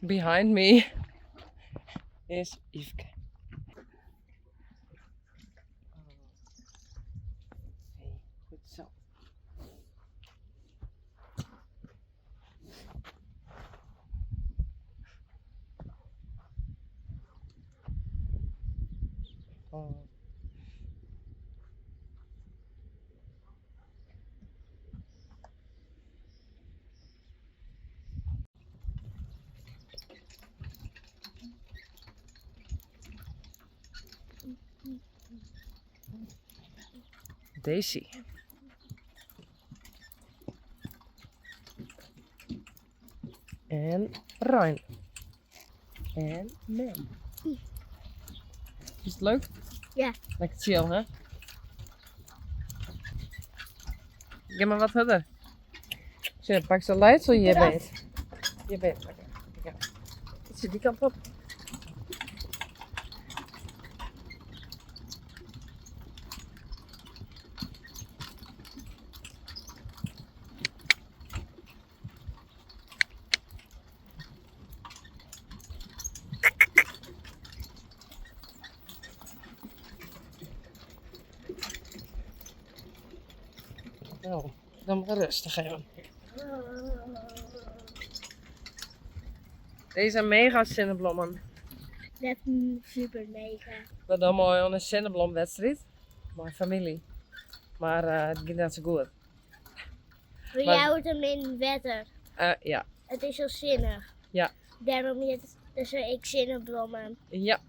Behind me is Yfke. Hey, goed zo. Oh. Daisy. En Rein. En Mem. Is it leuk? Ja. Lekker chill, hè? Gean mar wat hurder. Sjoch, pak se leidsel hjir beet. Hjir beet. Ja. Ietsje dy kant op. Oh, dan maar rustig even. Deze mega sinneblommen. Dat super mega. We dogge mei oan in sinneblomwedstriid mei famylje. Mar eh, it giet net sa goed. We Maar- jouwen hem in wetter. Eh, ja. Het is zo zinnig. Ja. Daarom heet het dus ik zinneblommen. Ja.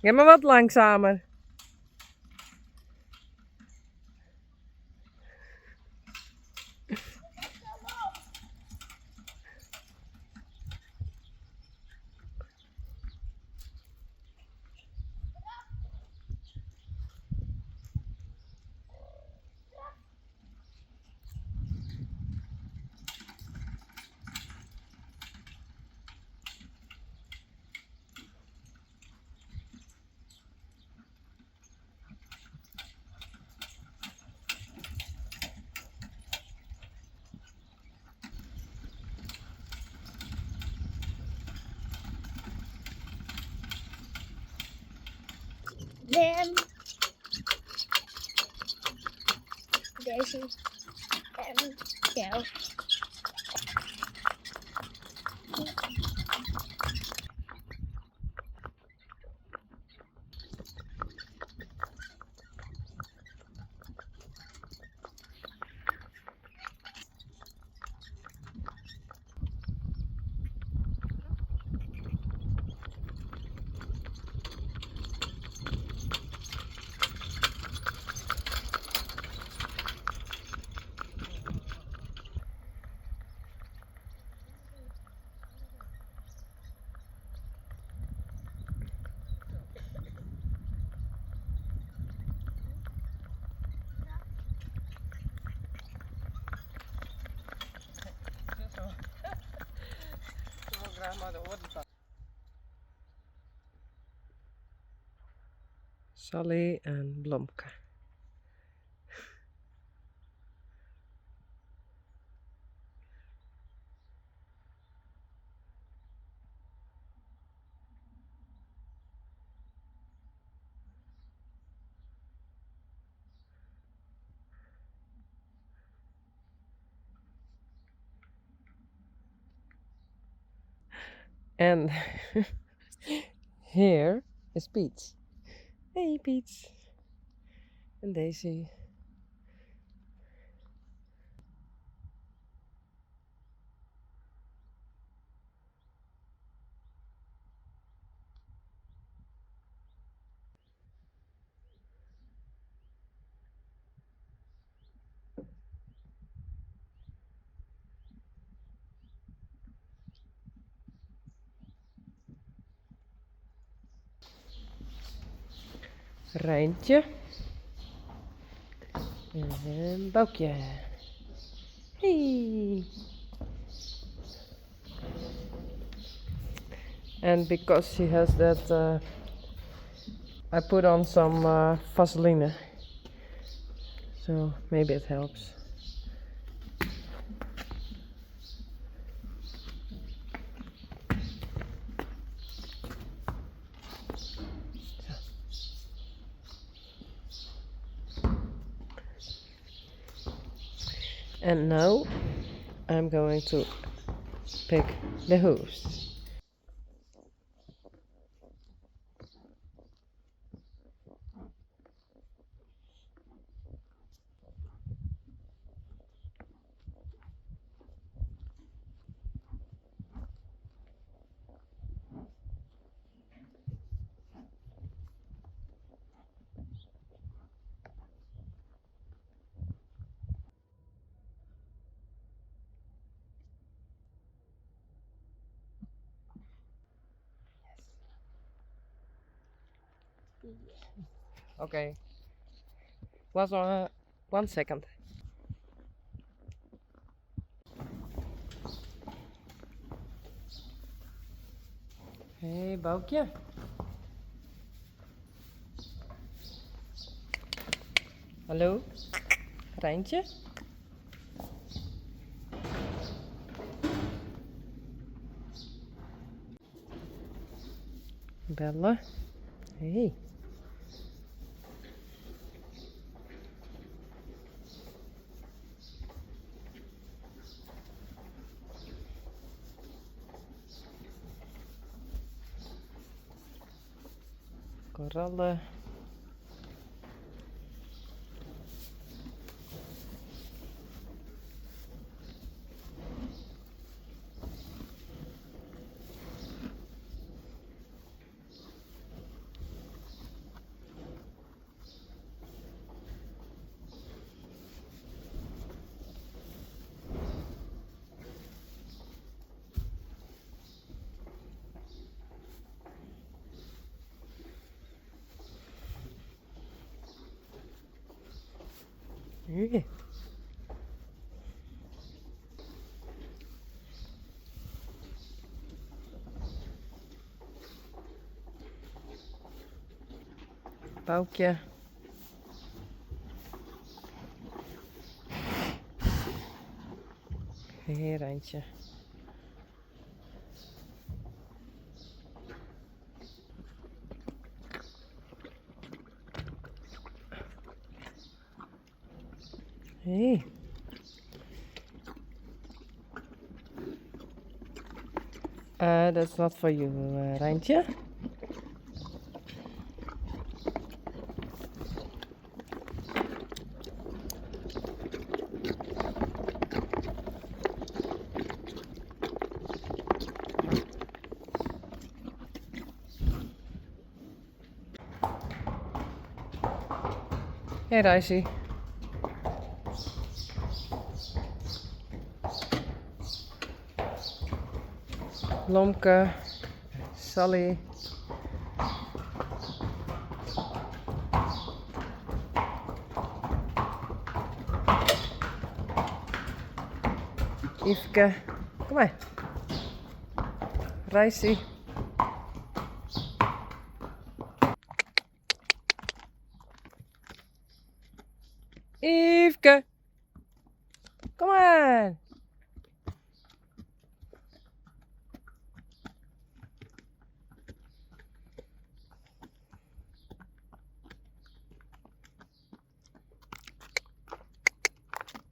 Ga maar wat langzamer. Mem. Deze. En jou. Sally en Blomke. And here is Peach. Hey Peach. En Daisy. Reintje. En Boukje. Hey. And because she has that, I put on some Vaseline. So maybe it helps. And now I'm going to pick the hooves. Okay. Was 1 second. Hey, Boukje. Hallo, Reintje. Belle. Hey. Korallen. Hey. Boukje. Hey, Reintje. Hey. That's not for you, Reintje. Hey, Reisje. Lomke, Sally. Yfke, kom maar. Reisje. Yfke, kom maar.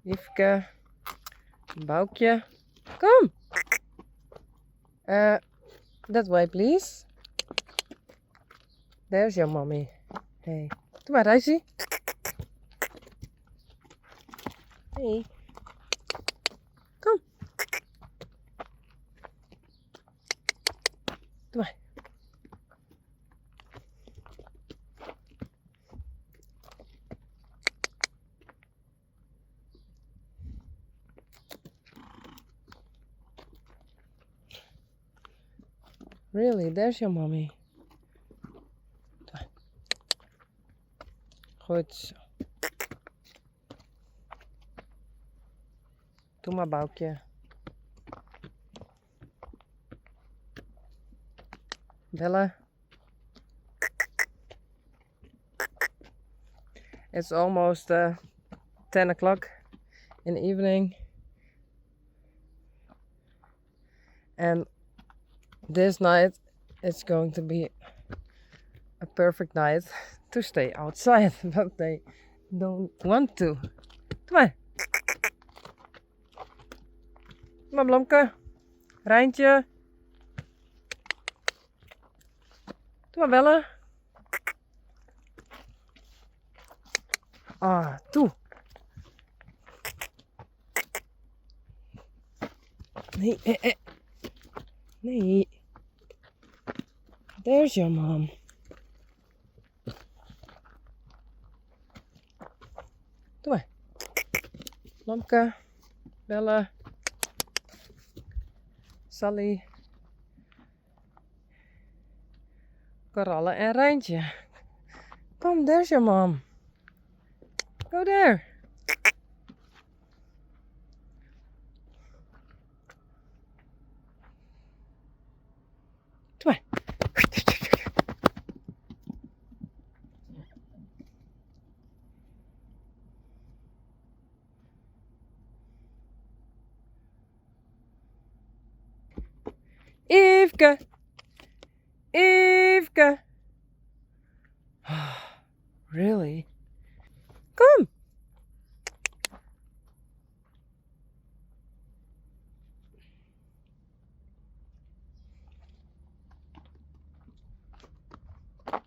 Yfke, Boukje, kom. That way, please. There's your mommy. Hey, doe maar, Reisje. Hey. Kom. Doe maar. Really, there's your mommy. Goed zo. Doe maar, Boukje. Bella. It's almost 10 o'clock in the evening. And this night it's going to be a perfect night to stay outside, but they don't want to. Kom maar. Kom maar, Blomke. Rijntje. Doe maar bellen. Ah, toe. Nee, eh, eh. Nee. There's your mom. Doe maar. Blomke. Belle. Sally. Koralle en Rijntje. Kom, there's your mom. Go there. Doe maar. Yfke. Yfke. Really? Kom.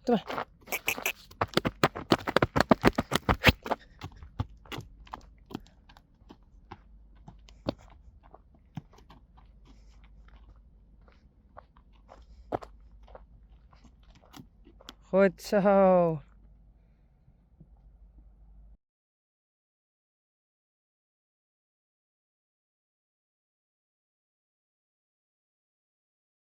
Doe maar. Goed zo.